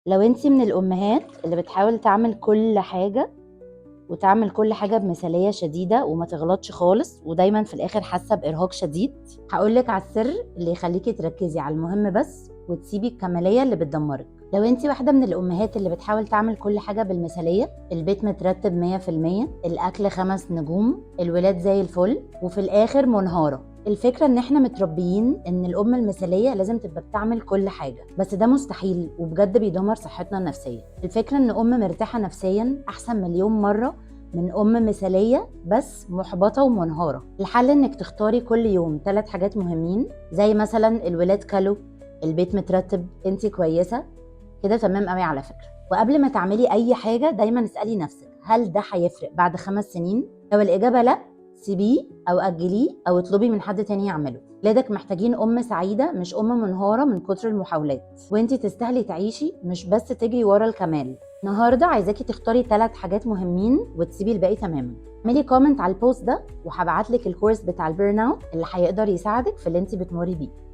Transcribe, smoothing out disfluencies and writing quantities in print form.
لو انتي من الامهات اللي بتحاول تعمل كل حاجة وتعمل كل حاجة بمثاليه شديدة وما تغلطش خالص، ودايما في الاخر حاسه بارهاق شديد، هقولك على السر اللي يخليكي تركزي على المهم بس وتسيبي الكماليه اللي بتدمرك. لو انتي واحدة من الامهات اللي بتحاول تعمل كل حاجة بالمثاليه، البيت مترتب 100%، الاكل 5 نجوم، الولاد زي الفل، وفي الاخر منهاره. الفكرة ان احنا متربيين ان الام المثالية لازم تبقى بتعمل كل حاجة، بس ده مستحيل وبجد بيدمر صحتنا النفسية. الفكرة ان ام مرتاحة نفسيا احسن مليون مرة من ام مثالية بس محبطة ومنهارة. الحل انك تختاري كل يوم 3 حاجات مهمين، زي مثلا الولاد كلوا، البيت مترتب، انتي كويسة كده، تمام قوي على فكرة. وقبل ما تعملي اي حاجة دايما اسألي نفسك، هل ده هيفرق بعد 5 سنين؟ لو الإجابة لا، سيبيه او اجليه او اطلبي من حد تاني يعمله. ولادك محتاجين ام سعيدة مش ام منهاره من كتر المحاولات، وانتي تستاهلي تعيشي مش بس تجري ورا الكمال. النهارده عايزاكي تختاري 3 حاجات مهمين وتسيبي الباقي تماما. اعملي comment على ال post ده وهبعتلك ال course بتاع ال burnout اللي هيقدر يساعدك في اللي انتي بتمري بيه.